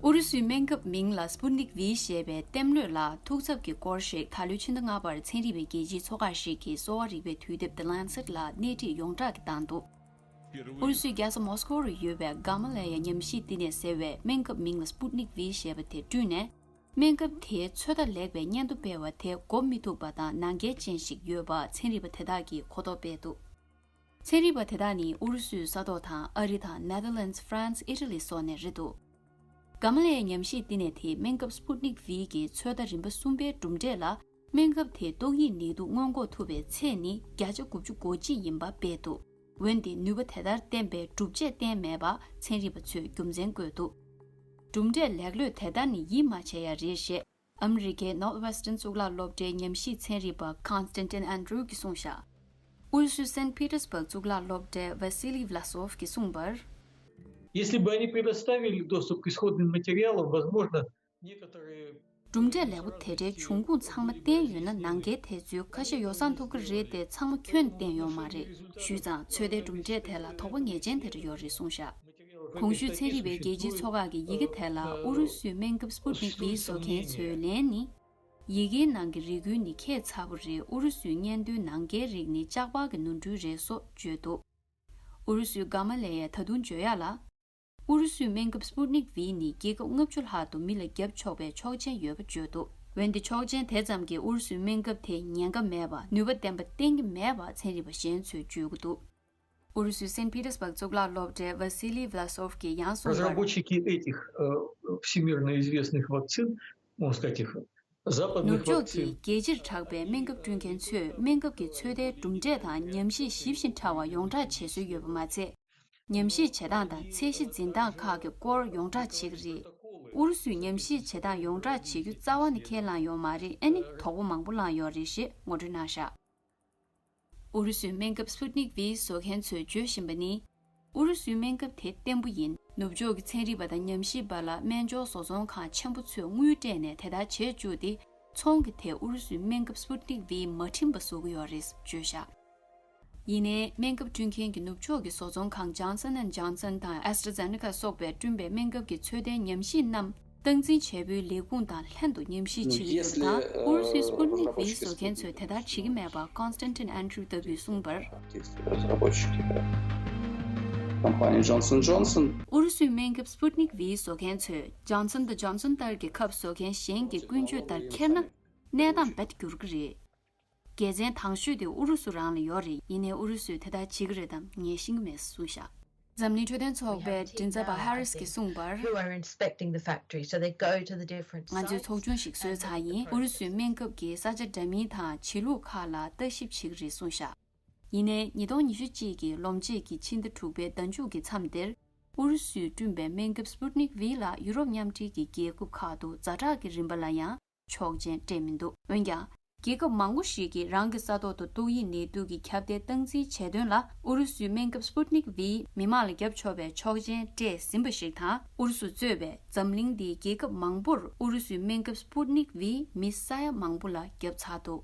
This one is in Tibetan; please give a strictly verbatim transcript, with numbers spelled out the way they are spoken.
ཨུ་རུ་སུའི་སྨན་ཁབ་མིང་ལ་Sputnik V ཞེས་པའི་གཏམ་བློས་ལ་ཐུགས་འཚབ་ཀྱི་སྐོར་ཞིག་ད་ལོའི་ཕྱི་ཟླ་ལྔ་པར་ཚན་རིག་པའི་རྒྱལ་སྤྱིའི་ཚོགས་ཁག་ཞིག་གིས་གསོ་བ་རིག་པའི་དུས་དེབ་The Lancet ལ་སྣེ་ཁྲིད་ཡོངས་གྲགས་ཀྱིས་བཏང་འདུག་ཨུ་རུ་སུའི་རྒྱལ་ས་མོ་སི་ཀོ་རུ་ཡོད་པའི་གྷ་མ་ལ་ཡ་ཉམས་ཞིབ་བསྟི་གནས་ཟེར་བས་སྨན་ཁབ་མིང་ལ་Sputnik V ཞེས་པ་དེ་བསྐྲུན་ནས། སྨན་ཁབ་དེའི་ཚོད་ལྟ་ལེགས་པའི་སྙན་ཐོ་སྤེལ་བ་དེ་འགོག་མི་ཐུབ་པ་དང་ནང་འགལ་ཅན་ཞིག་ཡོད་པ་ཚན་རིག་པ་དེ་དག་གིས་གོ་རྟོགས་སྤེལ་འདུག་ཚན་རིག་པ་དེ་དག་ནི་ཨུ་རུ་སུའི་ས་ཐོག་དང་ཨ་རི་དང་Netherlands, France, Italy སོགས་ནས་རེད་འདུག་གྷ་མ་ལ་ཡའི་ཉམས་ཞིབ་བསྟི་གནས་དེས་སྨན་ཁབ་Sputnik V གི་ཚོད་ལྟ་རིམ་པ་གསུམ་པའི་གྲུབ་འབྲས་ལ། སྨན་ཁབ་དེས་ཏོག་དབྱིབས་ནད་དུག་སྔོན་འགོག་ཐུབ་པའི་ཚད་ནི་བརྒྱ་ཆ་དགུ་བཅུ་གོ་གཅིག་ཡིན་པ་སྤེལ་འདུག་འོན་ཏེ་ནུས་པ་དེ་ལྟར་བསྟན་པའི་སྒྲུབ་བྱེད་བསྟན་མེད་པ་ཚན་རིག་པ་ཚོས་རྒྱུ་མཚན་བཀོད་འདུག་གྲུབ་འབྲས་ལེགས་ལོས་དེ་ལྟར་ནི་ཡིད་མ་ཆེས་ཡ་རེད་ཞེས། ཨ་མི་རི་ཀའི་Northwestern གཙུག་ལག་སློབ་གྲྭའི་ཉམས་ཞིབ་ཚན་རིག་པ་Konstantin Andrew གིས་གསུངས་བཞག་ཨུ་རུ་སུའི་Saint Petersburg གཙུག་ལག་སློབ་གྲྭའི་Vasily Vlasov གིས་གསུངས་པར། Если бы они предоставили доступ к исходным материалам, возможно, некоторые... གྲུབ་འབྲས་ལེགས་པོ་དེ་འདྲའི་འབྱུང་ཁུངས་ཚང་མ་བསྟན་ཡོད་ན་ནང་འགལ་དེ་ཚོའི་ཁ་ཤས་ཡོ་བསྲང་ཐུབ་ཀྱི་རེད་དེ་ཚང་མ་ཁྱོན་བསྟན་ཡོད་མ་རེད། ཞུས་ཙང་ཚོད་ལྟའི་གྲུབ་འབྲས་དེ་ལ་དོགས་པ་ངེས་ཅན་དེ་འདྲ་ཡོད་རེད་གསུངས་བཞག་གོང་ཞུས་ཚན་རིག་པའི་རྒྱལ་སྤྱིའི་ཚོགས་ཁག་གི་ཡི་གེ་དེ་ལ་ཨུ་རུ་སུའི་སྨན་ཁབ་Sputnik V བཟོ་མཁན་ཚོའི་ལན་ནི། ཡི་གེའི་ནང་གི་རེ་སྐུལ་ནི་ཁྱད་མཚར་པོ་རེད། ཨུ་རུ་སུའི་སྙན་ཐོའི་ནང་འགལ་རིགས་ནི་ལྕགས་པར་གྱི་ནོར་འཁྲུལ་རེད་སོགས་བརྗོད་འདུག་ཨུ་རུ་སུའི་གྷ་མ་ལ་ཡས་ད་དུང་བརྗོད་ཡག་ལ། ཨུ་རུ་སུའི་སྨན་ཁབ་Sputnik V ནི་རྒྱལ་ཁབ་ལྔ་བཅུ་ལྷག་ཏུ་མི་ལ་བརྒྱབ་ཆོག་པའི་ཆོག་མཆན་ཡོད་པ་བརྗོད་འདུག་འོན་ཏེ་ཆོག་མཆན་དེ་ཙམ་གྱིས་ཨུ་རུ་སུའི་སྨན་ཁབ་དེ་ཉེན་ཁ་མེད་པ་ནུས་པ་ལྡན་པ་བསྟན་གྱི་མེད་པ་ཚན་རིག་པ་གཞན་ཚོས་བརྗོད་ཀྱི་འདུག་ཨུ་རུ་སུའི་Saint Petersburg གཙུག་ལག་སློབ་གྲྭའི་Vasily Vlasov གིས་ཡང་གསུངས་པར། Разработчики этих э, всемирно известных вакцин, можно сказать, их западных вакцин. ནུབ་ཕྱོགས་ཀྱི་རྒྱལ་སྤྱིར་གྲགས་པའི་སྨན་ཁབ་བསྐྲུན་མཁན་ཚོས་སྨན་ཁབ་ཀྱི་ཚོད་ལྟའི་གྲུབ་འབྲས་དང་ཉམས་ཞིབ་ཞིབ་ཅིང་ཕྲ་བ་ཡོངས་བསྒྲགས་བྱེད་སྲོལ་ཡོད་པ་མ་ཚད། ཉམས་ཞིབ་བྱེད་སྟངས་དང་ཚད་གཞི་འཛིན་སྟངས་ཁག་གི་སྐོར་ཡོངས་བསྒྲགས་བྱེད་ཀྱི་རེད། ཨུ་རུ་སུས་ཉམས་ཞིབ་བྱེད་སྟངས་ཡོངས་བསྒྲགས་བྱེད་རྒྱུ་རྩ་བ་ནས་ཁས་བླངས་ཡོད་མ་རེད། ཨ་ནི་དོགས་པ་མང་པོ་བསླངས་ཡོད་རེད་ཞེས་ངོ་སྤྲོད་གནང་བཞག་ཨུ་རུ་སུའི་སྨན་ཁབ་Sputnik V བཟོ་མཁན་ཚོས་བརྗོད་བཞིན་པ་ནི། ཨུ་རུ་སུའི་སྨན་ཁབ་དེ་བརྟན་པོ་ཡིན། ནུབ་ཕྱོགས་ཀྱི་ཚན་རིག་པ་དང་ཉམས་ཞིབ་པ་ལ་སྨན་སྦྱོར་བཟོ་ཚོང་ཁང་ཆེན་པོ་ཚོས་དངུལ་སྤྲད་ནས་དེ་ལྟར་བྱེད་བཅུག་སྟེ། ཚོང་གི་ཐད་ཨུ་རུ་སུའི་སྨན་ཁབ་Sputnik V མ་ཁྲིམས་པ་བཟོ་གི་ཡོད་རེད་བརྗོད་བཞག་ཡིན་ནའི་སྨན་ཁབ་བསྐྲུན་མཁན་གྱི་ནུབ་ཕྱོགས་ཀྱི་བཟོ་ཚོང་ཁང་Johnson and Johnson དང་AstraZeneca སོགས་པས་བསྐྲུན་པའི་སྨན་ཁབ་ཀྱི་ཚོད་ལྟའི་ཉམས་ཞིབ་རྣམས་སྟངས་འཛིན་བྱེད་པོའི་ལས་ཁུངས་དང་ལྷན་དུ་ཉམས་ཞིབ་བྱེད་ཀྱི་ཡོད་པ་དང་། ཨུ་རུ་སུའི་Sputnik V བཟོ་མཁན་ཚོས་དེ་ལྟར་བྱེད་ཀྱི་མེད་པ་Konstantin Andrew ལྟ་བུས་གསུངས་པར། Компания Johnson Johnson. ཨུ་རུ་སུའི་སྨན་ཁབ་Sputnik V བཟོ་མཁན་ཚོས་Johnson དང་Johnson ལྟར་གྱི་ཁབ་བཟོ་མཁན་གཞན་གྱི་ཀུན་སྤྱོད་ལྟར་འཁྱེར་ན། གནས་སྟངས་རྦད་འགྱུར་གྱི་རེད། དགེ་མཚན་དང་ཤོས་དེ་ཨུ་རུ་སུ་རང་ལ་ཡོད་རེད། ཡིན་ནའི་ཨུ་རུ་སུས་དེ་ལྟར་བྱེད་ཀྱི་རེད་དམ་ངས་ཤེས་ཀྱི་མེད་གསུངས་བཞག་འཛམ་གླིང་འཕྲོད་བསྟེན་ཚོགས་པའི་མགྲིན་ཚབ་པ་Harris གྱིས་གསུངས་པར། Who are inspecting the factory, so they go to the different sites. ང་ཚོས་ཚོགས་ཆུང་ཞིག་བཟོས་ཚར་ཡིན། ཨུ་རུ་སུའི་སྨན་ཁབ་ཀྱི་ས་ཆ་འདྲ་མིན་དང་བྱེད་ལུགས་ཁག་ལ་ལྟ་ཞིབ་བྱེད་ཀྱི་རེད་གསུངས་བཞག་ཡིན་ནའི་ཉིས་སྟོང་ཉི་ཤུ་གཅིག་གི་ལོ་མཇུག་གི་ཕྱི་ཟླ་དྲུག་པའི་ཟླ་མཇུག་གི་མཚམས་དེར། ཨུ་རུ་སུས་བསྐྲུན་པའི་སྨན་ཁབ་Sputnik V ལ་ཡུ་རོབ་མཉམ་འབྲེལ་གྱི་རྒྱལ་ཁབ་ཁག་ཏུ་ཛ་དྲག་གི་རིམ་པ་ལ་ཡང་ཆོག་མཆན་སྤྲད་མི་འདུག་འོན་ཀྱང་། རྒྱལ་ཁབ་མང་པོ་ཞིག་གིས་རང་གི་ས་ཐོག་ཏུ་ཏོག་དབྱིབས་ནད་དུག་གི་ཁྱབ་གདལ་སྟངས་འཛིན་བྱས་དོན་ལ། ཨུ་རུ་སུའི་སྨན་ཁབ་Sputnik V མི་མང་ལ་བརྒྱབ་ཆོག་པའི་ཆོག་མཆན་སྤྲད་ཟིན་པ་ཞིག་དང་། ཨུ་རུ་སུ་གཙོས་པའི་འཛམ་གླིང་འདིའི་རྒྱལ་ཁབ་མང་པོར་ཨུ་རུ་སུའི་སྨན་ཁབ་Sputnik V མི་ས་ཡ་མང་པོ་ལ་བརྒྱབ་ཚར་འདུག